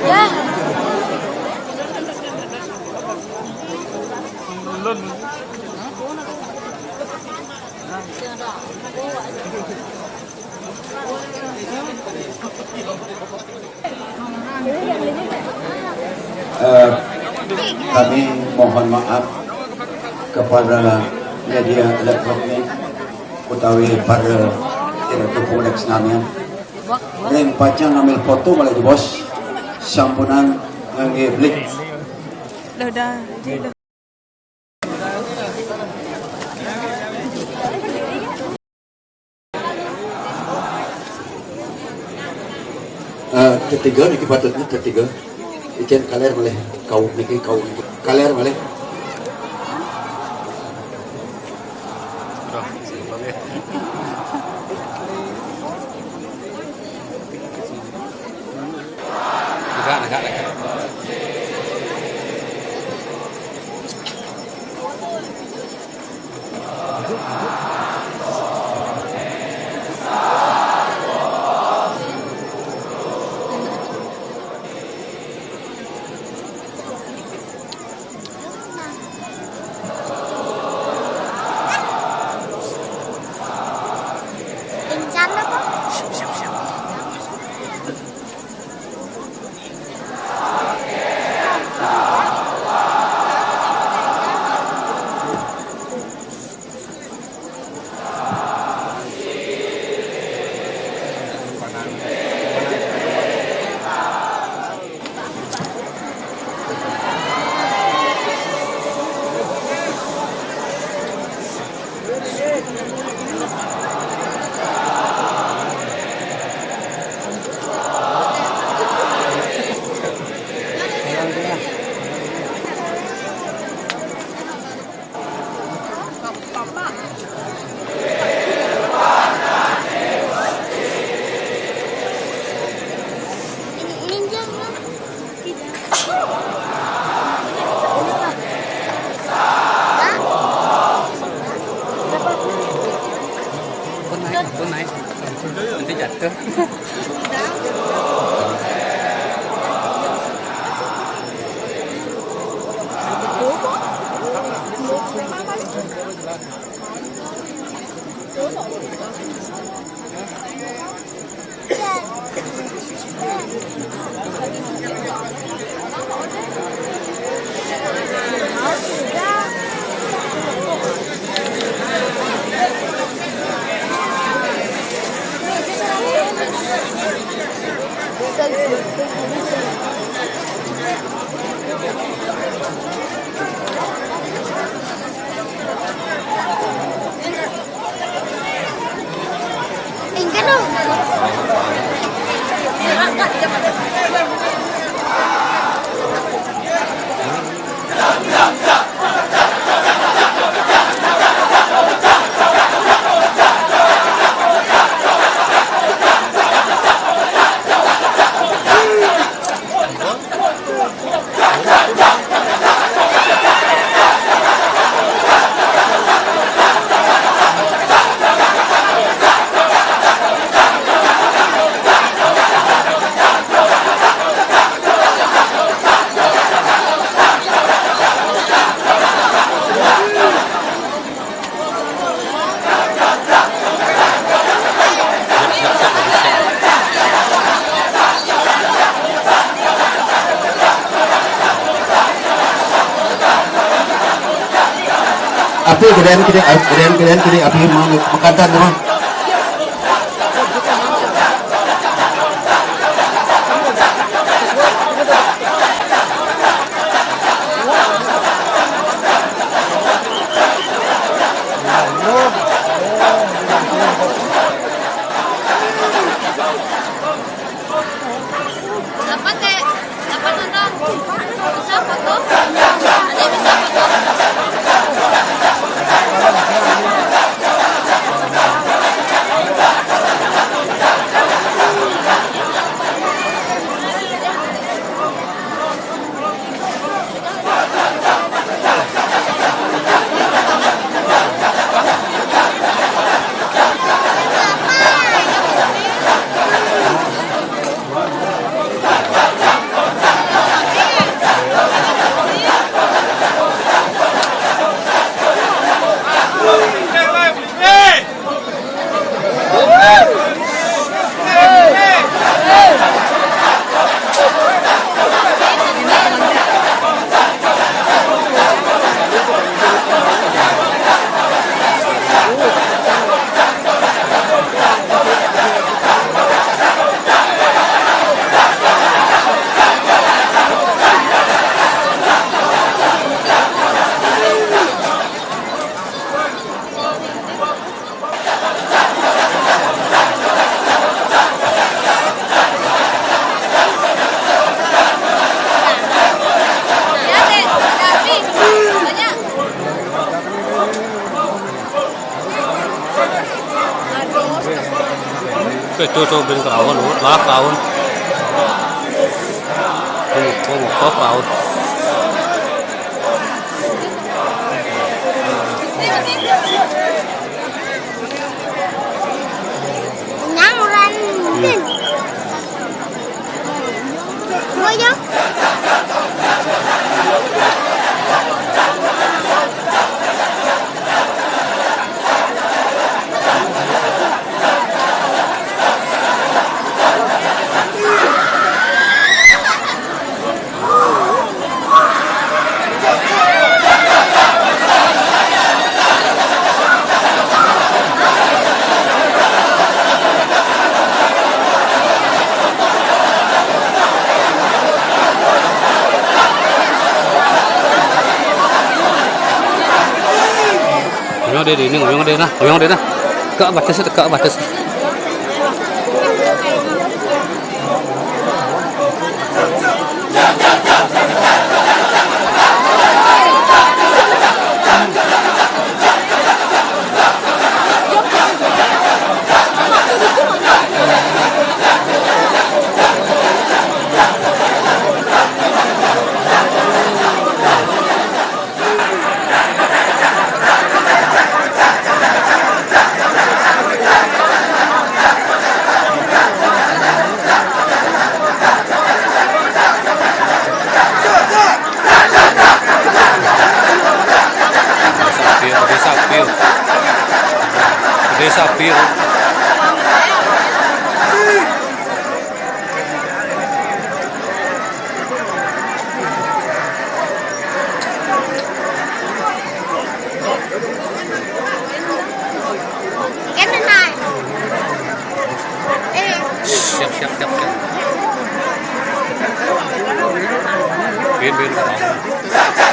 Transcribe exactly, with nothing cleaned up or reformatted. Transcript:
Eh, kami mohon maaf kepada media elektronik utawi para kira dukung Lex namian. Ring pacang ngambil foto malah di bos. Sampunang ngangge blik. Udah, udah. Eh, tetiga niki patutnya tetiga. Ican kaler malih kau niki kau niki. Kaler malih. Negak, negak, negak. Pun naik, pun naik. Nanti jatuh. Api gedean kini, gedean, gedean kini, api mau makan tan, teman. Dapat, Kak? Dapat nonton? Bisa foto? Ada yang bisa foto? Tuh, tuh, tuh, bin kerawan, lu, lah, kerawan. Tuh, tuh, tuh, kerawan. Nang uran din. Boyo. Uyung deh, ini uyung deh nah, uyung deh nah. Ke batas, ke batas. Desa Pir, Desa Pir. Siap, siap, siap, siap. Bin, bin.